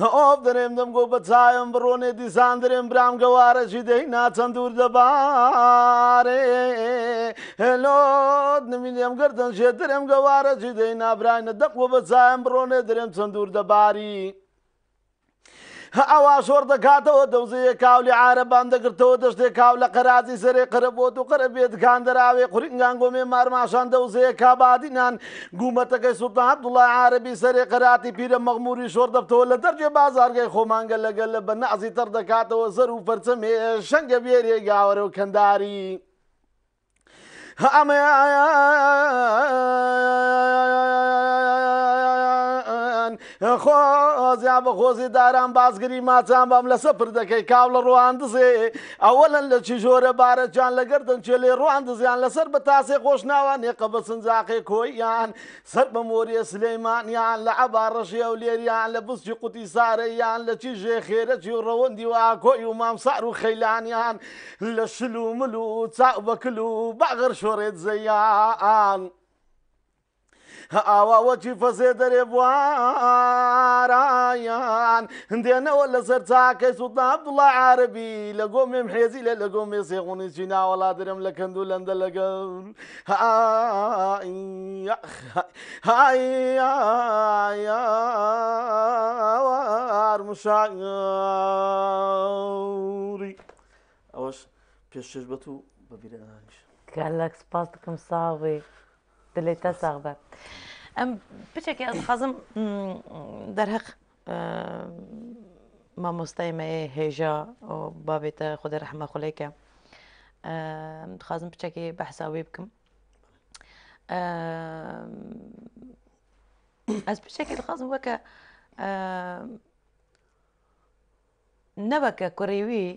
ئۆف ئۆف دەرێم دەم گۆ بە چاوم بڕۆنێ دیسان درێم برام گەوارەکی دەی ناچەند دوور دەبارێ هێلۆت نمینێم گردن ژێ درێم گەوارەکی دەی نابراینە دەم گۆ بە چاوم بڕۆنێ درێم چەند دوور دەباری. ئەوا شۆڕ دەکاتەوە دەوزەیە کاولی عارەبان دەگرتەوە دەشتێ کاو لە قەرازی سەرێ قەرە بۆت و قەرە بێدکان دەراوێ قورینگان گۆمێ مارماشان دەوزەیە کابادینان گومەتەکەی سوڵتان عەبدوڵای عارەبی سەرێ قەراتی پیرە مەغموری شۆڕ دەبتەوە لە دەرجێ بازارگای خۆمانگە لەگەلە بە نازی تەڕ دەکاتەوە زەر و پەرچەمێ شەنگە بێرێ گاوەرە و کەنداری. ئەمەیان خۆزیا بە خۆزی داران بازگری ماچان بام لەسە پردەکەی کاو لە ڕوان دزێ ئەوەلەن لە چی ژۆرە بارەجان لە گردن چێ لێ ڕوان دزیان لەسەر بە تاسێ خۆش ناوان نێقە بە سنجاقێ کۆیان سەر بە مۆریە سلەیمانیان لە عەبا ڕەشی هەولێریان لە بسکی قوتی سارەیان لە چیژێ خێرەکی و ڕەوەندی و ئاکۆی و مامسار و خەیلانیان لە شل و مل و چاو بە کل و باغر شۆڕێت زەیان ئاوا وەکی فەزێ دەرێ بوارایان دێنەوە لەسەر چاکەی سوڵتان عەبدوڵڵا عارەبی لە گۆمێم حێزی لە لە گۆمێ سێغونی چی ناوەڵا درم لە کەند و لەندە لەگەڵ مشاوری ئەوەش پێشکێش بەت و بە بیرانیش. گەلەک سپاس دکم ساغ بی دلێ تە ساغ بە ئەم پچێکی ئەز خازم دەرهەق مامۆستای مەێ هێژا بابێتە خودێ ڕەحمە خولێکە دخوازم پچێکی بەحسا وێ بکەم ئەز پچێکی دخوازم وەکە نەوەکە کوڕی وی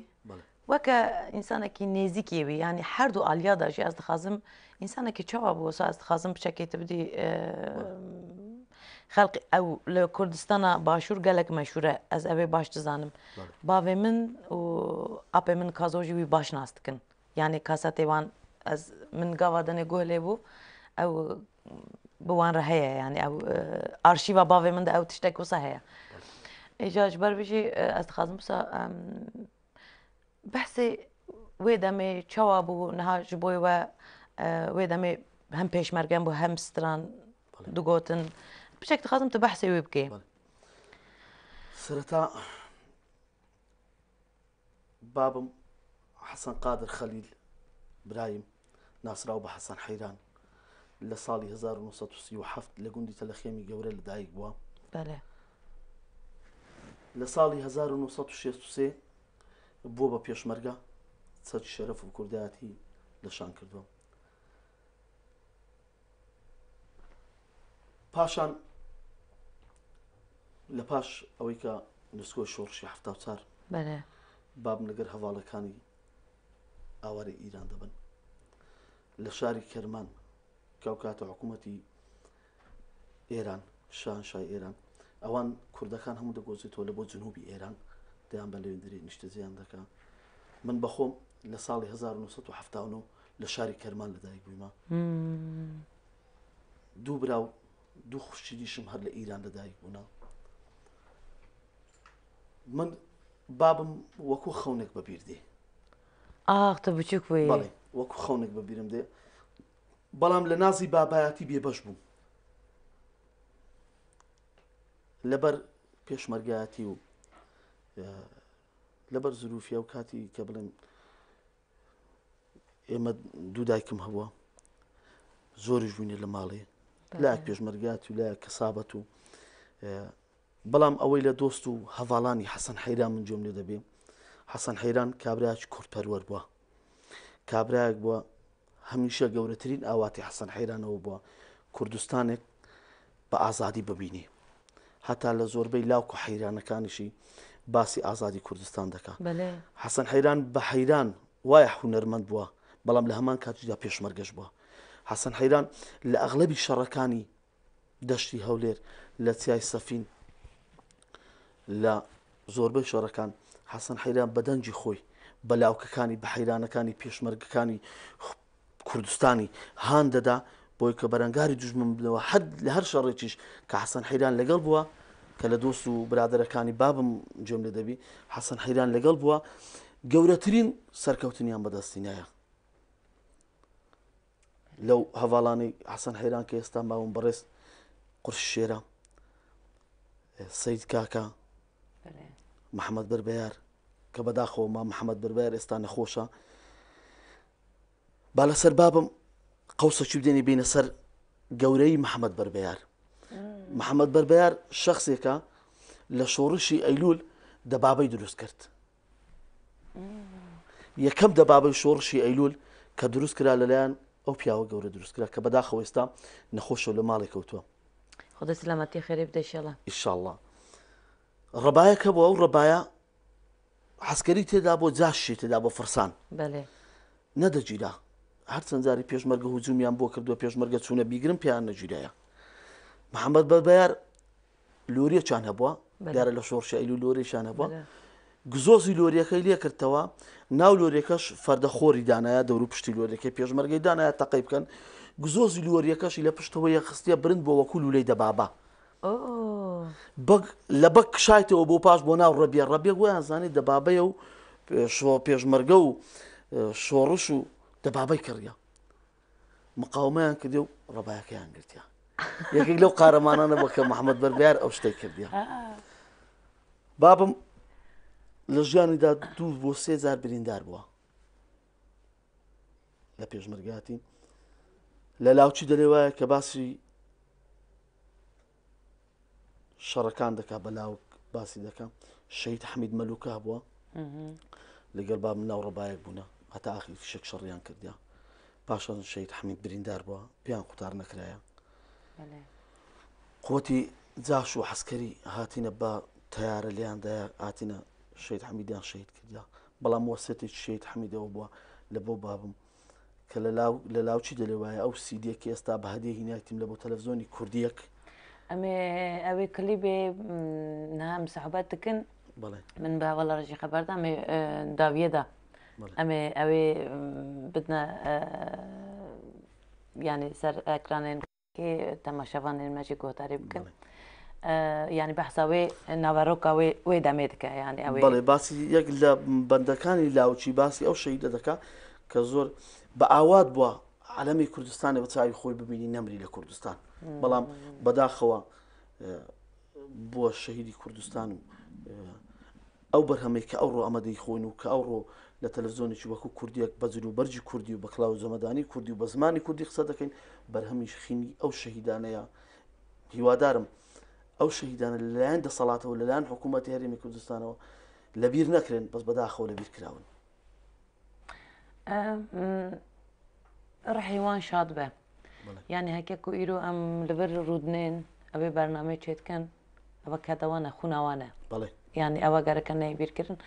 وەکە ئینسانێکی نێزیکی وی ینی هەردوو ئالیادا ژی ئەس دخوازم ئینسانێکی چاوا بوو سا ئەس دخوازم بچەکەی تە بدی خەڵق ئەو لە کوردستانە باشوور گەلک مەشورە ئەس ئەوێ باش دزانم باوێ من و ئاپێ من کازۆژی وی باش ناس دکن یعنی کاسەتێ وان ئەز من گاوا دەنێ گوه لێ بوو ئەو بوان ڕە هەیە یعنی ئەو ئارشیوا باوێ من ئەو تشتێک وسا هەیە ئیجا ji ber vê jî ez dixwazim wisa behsê wê demê çawa bû niha ji bo we wê demê hem pêşmergen bû hem stran digotin piçek dixwazim tu behsê wê bikî. سەرەتا بابم حەسەن قادر خەلیل برایم ناسراو بە حەسەن حەیران لە ساڵی 1937 لە گوندی تەلەخێمی گەورە لەدایک بووە. بەلێ. لە ساڵی 1963 بووە بە پێشمەرگە چەکی شەرەف و کوردایەتی لە شان کردووە. پاشان لە پاش ئەوەی کە نسکۆی شۆڕشی 74 بەلێ. بابم لەگەر هەواڵەکانی ئاوارەی ئیران دەبن لە شاری کەرمان کە ئەو کاتە حکوومەتی ئێران شاهنشای ئێران ئەوان کوردەکان هەموو دەگۆزێتەوە لە بۆ جنوبی ئێران دەیان بە لەوێندرێ نیشتەجێیان دەکا من بەخۆم لە ساڵی 1970 لە شاری کەرمان لەدایک بوویمە دوو برا و دوو خوشکی دیشم هەر لە ئیران لەدایک بوونە من بابم وەکو خەونێک بەبیر دێ. ئاخ تۆ بچوک بووی. بەڵێ وەکو خەونێک بەبیرم دێ بەڵام لە نازی بابایەتی بێبەش بووم لەبەر پێشمەرگایەتی و لەبەر زروفی ئەو کاتی کە بڵێم ئێمە دوو دایکم هەبووە زۆریش بووینە لە ماڵێ لایەک پێشمەرگات و لایەک کەسابەت و بەڵام ئەوەی لە دۆست و هەڤاڵانی حەسەن حەیران من گوێم لێ دەبێ، حەسەن حەیران کابرایەکی کوردپەروەر بووە. کابرایەک بووە هەمیشە گەورەترین ئاواتی حەسەن حەیران ئەوە بووە کوردستانێک بە ئازادی ببینێ. هەتا لە زۆربەی لاوک و حەیرانەکانیشی باسی ئازادی کوردستان دەکا. حەسەن حەیران بە حەیران وایە هونەرمەند بووە، بەڵام لە هەمان کاتیشدا پێشمەرگەش بووە. حەسەن حەیران لە ئەغلەبی شەڕەکانی دەشتی هەولێر لە چیای سەفین. لە زۆربەی شەڕەکان حەسەن حەیران بە دەنگی خۆی، بە لاوکەکانی، بە حەیرانەکانی، پێشمەرگەکانی کوردستانی هان دەدا بۆی کە بەرەنگاری دوژمن بنەوە. هەر لە هەر شەڕێکیش کە حەسەن حەیران لەگەڵ بووە، کە لە دۆست و برادەرەکانی بابم گوێم لێ دەبی، حەسەن حەیران لەگەڵ بووە، گەورەترین سەرکەوتنیان بەدەستینایە. لەو هەڤاڵانەی حەسەن حەیران کە ئێستا ماون بەڕێز قورش شێرە، سید کاکە، محەممەد بەربەیار کە بەداخەوە ما محەممەد بەربەیار ئێستا نەخۆشە. با لەسەر بابم قەوسەکی بدێنی بینە سەر گەورەی محەممەد بەربەیار. محەممەد بەربەیار شخصێکە لە شۆڕشی ئەیلول دەبابەی دروست کرد. یەکەم دەبابەی شۆڕشی ئەیلول کە دروست کرا لەلایەن ئەو پیاوە گەورە دروست کرا کە بەداخەوە ئێستا نەخۆشە لە ماڵێک کەوتووە. خودای سلامەتی خێری بدە ئیشەڵا. ئیشەڵا. ڕەبایەک هەبوو ئەو ڕەبایە عەسکەری تێدا بۆ جاشی تێدا بۆ فرسان. بەلێ. نەدەگیرا. هەرچەند جاری پێشمەرگە هجومیان بۆ کردووە پێشمەرگە چوونە بیگرن پێیان نەگیرایە. محەممەد بەربەیار لۆریەکیان هەبووە دیارە لە شۆڕشی ئەیلول لۆریەکیان هەبووە گزۆزی لۆریەکەی لێکردەوە ناو لۆریەکەش فەردە خۆری دانایە دەور و پشتی لۆریەکەی پێشمەرگەی دانایە تەقەی بکەن گزۆزی لۆریەکەشی لە پشتەوە یەخستیە برند بۆ وەکو لولەی دەبابە بەگ لە بەگ کشایتەوە بۆ پاش بۆ ناو ڕەبیە ڕەبیە ویان زانی دەبابەیە و شۆ پێشمەرگە و شۆڕش و دەبابەی کڕیە مقاومەیان کردی و ڕەبایەکەیان گرتیا یەکێک لەو قارەمانانە بۆ کە محەممەد بەربیار ئەو شتەی کردیا بابم لە ژیانیدا دوو بۆ سێ جار بریندار بووە لە پێشمەرگاتی لە لاوچی دەلێ وایە کە باسی شەڕەکان دەکا بە لاوک باسی دەکا شەید حەمید مەلوکە هەبووە لەگەڵ باب ناو ڕەبایەک بوونە هەتا ئاخری فیشەک شەڕیان کردیا پاشان شەید حەمید بریندار بووە پێیان قوتار نەکرایە قوتی جاش و حەسکەری هاتینە بە تیارە لیاندایە هاتینە شەید حەمیدیان شەید کردیا بەڵام وەسێتێکی شەید حەمیدەوە بووە لە بۆ بابم کە لە لاو لە لاوچی دەلێ وایە ئەو سیدیە کە ئێستا بە هەدیە هینایتیم لە بۆ تەلەفزۆنی کوردیەک. ئەمێ ئەوێ کلیبێ نها ئەم سەحبەت دکن بەڵێ. من بە هەواڵە ڕژی خەبەر دا ئەمێ داویە دا ئەمێ ئەوێ بدنە یانی سەر ئەکرانێن تەماشاڤانێن me jî guhdarî bikin. Yanî behsa wê naveroka wê wê demê dike yanî ew ê. بەڵێ باسی یەک لە بەندەکانی لاوچی باسی ئەو شەهیدە دەکا کە زۆر بە ئاوات بووە عەلەمی کوردستانی بە چاوی خۆی ببینی نەمری لە کوردستان بەڵام بەداخەوە بووە شەهیدی کوردستان و ئەو بەرهەمەی کە ئەوڕۆ ئەمە دەیخۆین و کە ئەوڕۆ لە تەلەفزیۆنێکی وەکو کوردیەک بە جل و بەرگی کوردی و بە کڵاو جەمەدانی کوردی و بە زمانی کوردی قسە دەکەین بەرهەمی خینی ئەو شەهیدانەیە هیوادارم ئەو شەهیدانە لەلایەن دەسەڵاتەوە لەلایەن حکوومەتی هەرێمی کوردستانەوە لەبیر نەکرێن بەس بەداخەوە لەبیر کراون. ڕحی وان شاد بێ یعنی هەکە کو ئیرۆ ئەم لەبەر ڕوودنێن ئەوێ بەرنامەی چێتکەن ئەوە کەدەوانە خوناوانە بەڵێ یعنی ئەوە گەرەکە نەیبیرکردن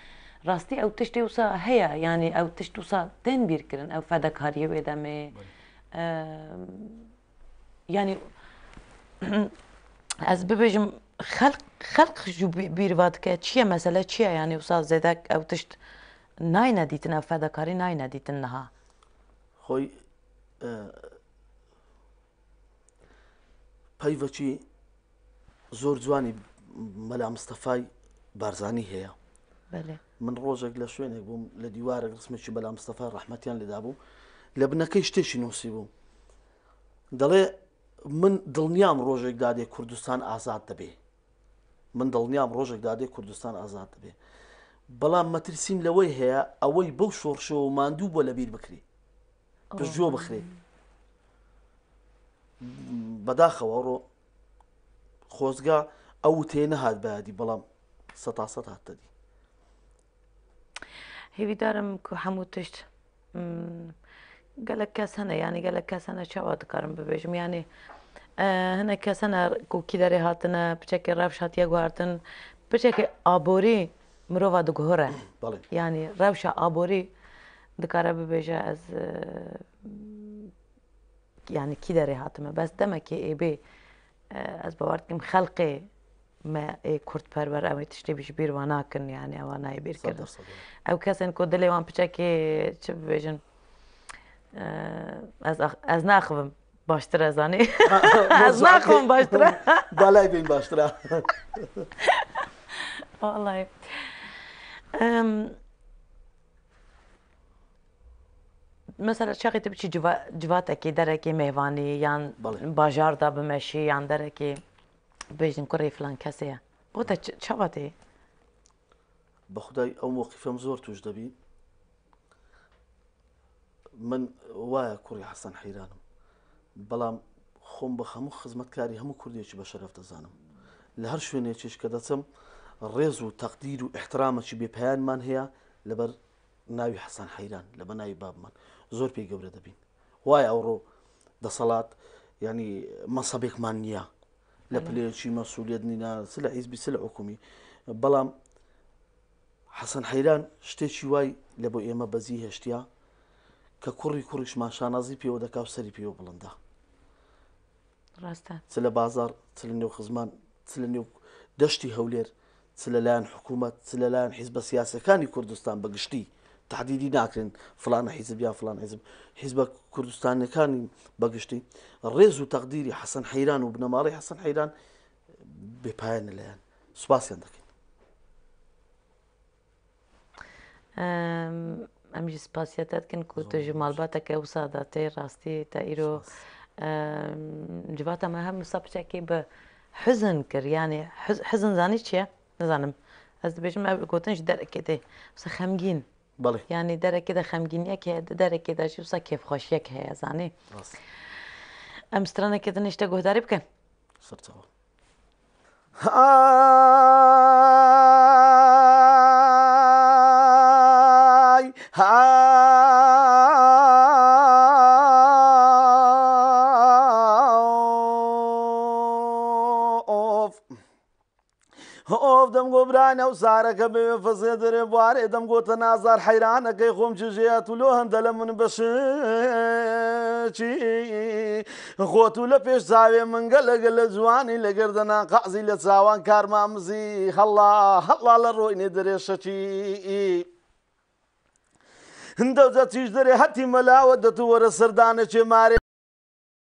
ڕاستی ئەو تشتێ وسا هەیە یعنی ئەو تشت وسا تێن بیرکردن ئەو فەدەکاریە وێ دەمێ یعنی ئەس ببێژم خەلق خەلق ژ بیروا دکە چییە مەسەلە چییە یعنی وسا زێدە ئەو تشت ناینە دیتن ئەو فەدەکاری ناینە دیتن نها خۆی پەیڤەکی زۆر جوانی مەلا مستەفای بارزانی هەیە من ڕۆژێک لە شوێنێک بووم لە دیوارێک ڕسمێکی بەلا مستەفای ڕەحمەتیان لێدا بوو لە بنەکەی شتێکی نووسی بوو دەڵێ من دڵنیام ڕۆژێک دادێ کوردستان ئازاد دەبێ من دڵنیام ڕۆژێک دادێ کوردستان ئازاد دەبێ بەڵام مەترسیم لەوەی هەیە ئەوەی بەو شۆڕشەوە ماندوو بۆ لەبیر بکرێ پشتگوێ بخرێ بەداخەوە ڕۆ خۆزگا ئەو وتەیە نەهات بەیادی بەڵام سەتاسەت هاتە دی. هێویدارم کو هەموو تشت گەلک کەس هەنە یانی گەلک کەس هەنە چاوا دکارم ببێژم یانی هەنە کەس هەنە کو کی دەرێ هاتنە پچەکێ ڕەوش هاتیە گوهارتن پچەکێ ئابۆری مرۆڤ دگوهرە یانی ڕەوشە ئابۆری دکارە ببێژە ئەز یانی کی دەرێ هاتمە بەس دەمەکێ ئێ بێ ئەز باوەڕ دکەم خەلقێ Me ê kurdperwer ew ê tiştê ji bîr wan nakin yanî ewa nayê bîrkirin. Ew kesên ku dilê wan piçekê çi bibêjin ez ez naxivim baştir e zanî. Ez naxivim baştir e. Balay bên baştir e. Vallahi. Mesela çaxê tu biçî civatekê derekê mêvanî yan bajar da bimeşî yan derekê Bêjin kurê filan kesê ye. Bo te çawa tê? Bi xudayî ew mewqîfem zor tûj debî. Min waya kurê Hesen Heyranim. Belam xom bi hemû xizmetkarî hemû kurdiyekî be şeref dizanim. Li her şwênekî ke diçim rêz û teqdîr û îhtiramekî bêpeyanman heye li ber navî Hesen Heyran, li ber navî babman. Zor pê gewre debîn. وایە ئەوڕۆ دەسەڵات یعنی مەسەبێکمان نییە لە پلەیەکی مەسوولێت نینا چ لە حیزبی چ لە حکومی بەڵام حەسەن حەیران شتێکی وای لە بۆ ئێمە بەجی هێشتە کە کوڕی کوڕیشمان شانازی پێوە دەکا و سەری پێوە بڵندە ڕاستە چ لە بازار چ لە نێو خزمان چ لە نێو دەشتی هەولێر چ لە لایەن حکوومەت چ لە لایەن حیزبە سیاسەکانی کوردستان بە گشتی تەحدیدی ناکرێن فلانە حیزب یا فلان حیزب حیزبە کوردستانەکانی بە گشتی ڕێز و تەقدیری حەسەن حەیران و بنەماڵەی حەسەن حەیران بێپایەنە لایەن سوپاسیان دەکەین. Em jî spasiya te dikin ku tu ji malbateke wisa de tê rastî te îro civata me hem wisa piçekî bi huzn kir yanî huzn zanî çi ye? Nizanim. Ez dibêjim ev gotin ji derekê tê. Wisa xemgîn. Belê. Yanî derekê de xemgîniyek heye, di derekê de jî wisa kêfxweşiyek heye zanî. Rast. Em stranekê din îşte guhdarî bikin. Serçawa. Ay ئۆف ئۆف دەمگۆ برانە و سارەکە بێ فەزێ دەرێ بوارێ دەمگۆتە نازار حەیرانەکەی خۆم چژێت و لۆ هەندە لە من بەشچی خۆت و لە پێش چاوێ من گەلە گەلە جوانی لە گەردەنا قازی لە چاوان کارمامزی هەڵا هەڵا لە ڕۆینێ دەرێ شەکی دەوجە چیش دەرێ هەتی مەلاوە دەتووەرە سەردانەکێ مارێ.